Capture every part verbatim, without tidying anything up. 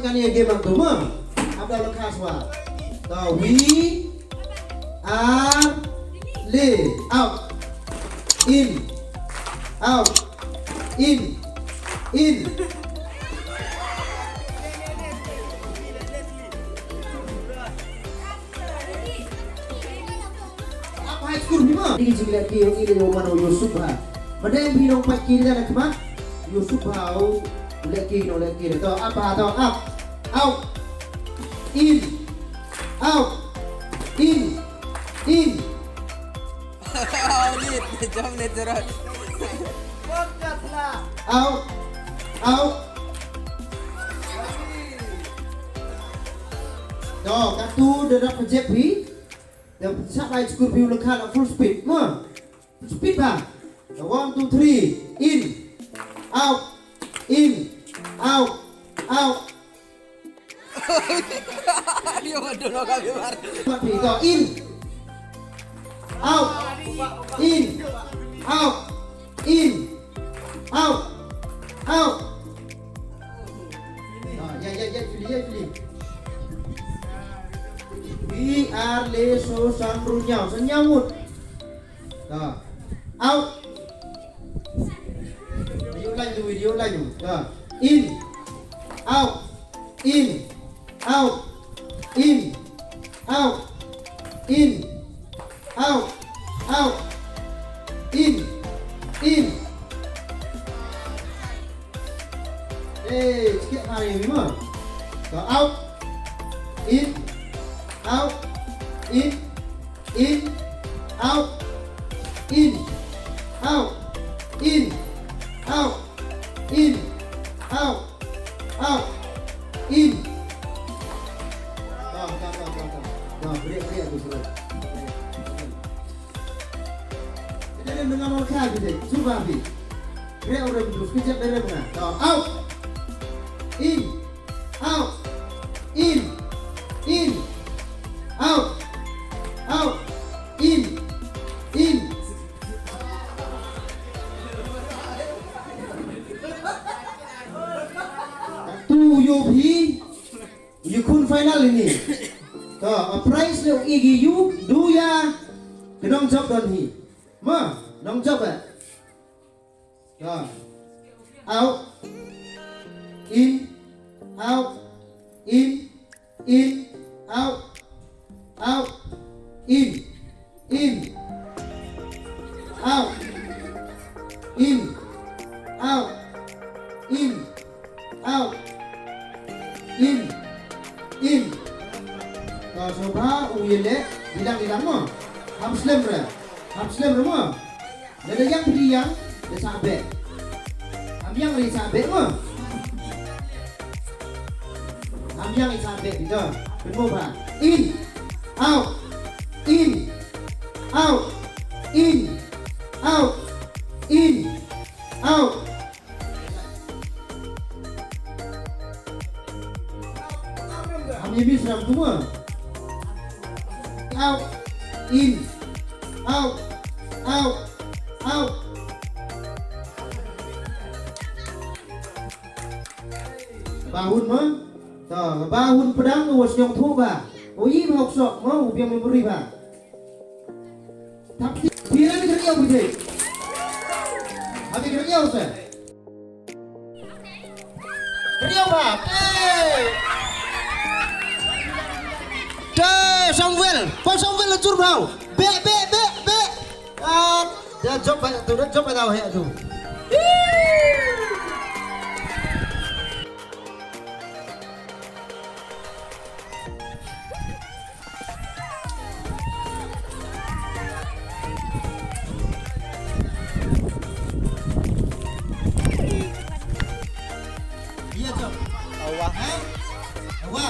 Kan ïa game hangto ma. Ap da la khas wa. To, wi, ar, le. Out. In. Out. In. In. Ap high school phi ma. Dei ki jingleh ki ïong i, ïong mano, ïoh suk bha. Ma dei phi nong pat ki da na khmat, ïoh suk bha u leh ki, nong leh ki. To ap bha, to ap. Out. In. Out. In. In. Audit, jom natural. Out. Out. To, katu da dap project phi. Da sah bai skur phi u la khat full speed. Ma. Full speed ba. Da one, two, three. In. Out. In. Out. Out. Dia betul lo kami mar. Mati to. In. Out. In. Out. In. Out. Out. Ah, ya, ya, ya, Julie, ya, Julie. Wi, ar, le, so, san, ru, ñiaw. San, ñiaw ngut. Ah. Out. Video lain tu, video lain tu. Ah. In. Out. In. Out. In. Out. In. Out. Out. In. In. Eh, sikit lagi, lima. Kau out. In. Out. In. In. Out. In. Out. In. Out. In. Out. Out. In. Kau, kau, kau, kau, kau. Kau, beri, beri aku suruh. Kita ni dengan orang kaya kita. Cuba, Abi. Kre ore bdu, skijap bere bna. To, out. In. Out. In. In. Out. Out. In. In. Tu yo phi. Ïa khun final ini. To, a prize le igi yu, du ya. Ki nongjop don hi. Ma, nongjop eh. Go. Out. In. Out. In. In. Out. Out. In. In. Out. In. Out. In. Out. In. In. Ka sngewbha u ïaleh bilang bilang mo. Hap slem re. Hap slem re mo. Lada ïang phi ïang, da sah beh. Am ïang ri sah beh mo. Am ïang ri sah beh, phi to. Pynmo bha. In. Out. In. Out. In. Out. In. Out. Am ïa mi sram tu mo. Out. In. Out. Out. Out. Ba hun mo. To, ba hun pdang u sñiong thu ba. U yi ba hok sok mo, u biang memory ba. Tap ti, phi la ni kyrkieh phi te. Abi kyrkieh se. Kyrkieh ba. Te. Te Samuel, pa Samuel la jur bhau. Be, be, be, be. Ah, da jop ba tu, da jop ba tau he tu. Ïa jop. Awa. Eh? Awa.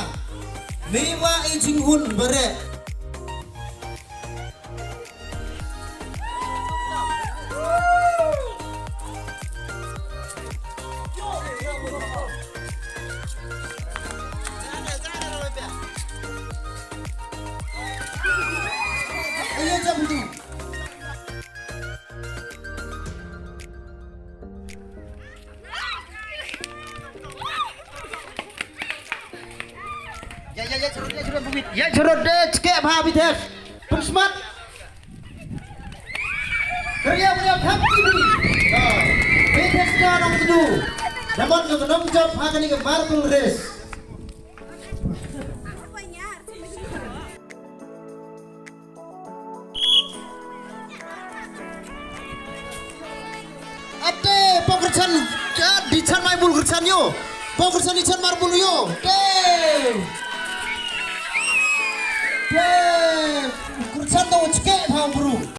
Mei wa i jinghun bare. Ïa sharud de, chke bha Bidhesh. Pung smat. Kria bria thap ki bi. Bidhesh ka nang tu. Naman ka nang jop ha kani ka marble race. Ate, pokr chan, di chan mai bul kyrchan yo. Pokr chan di chan mar bul yo. Te. Te. Kyrchan to chke bha bru.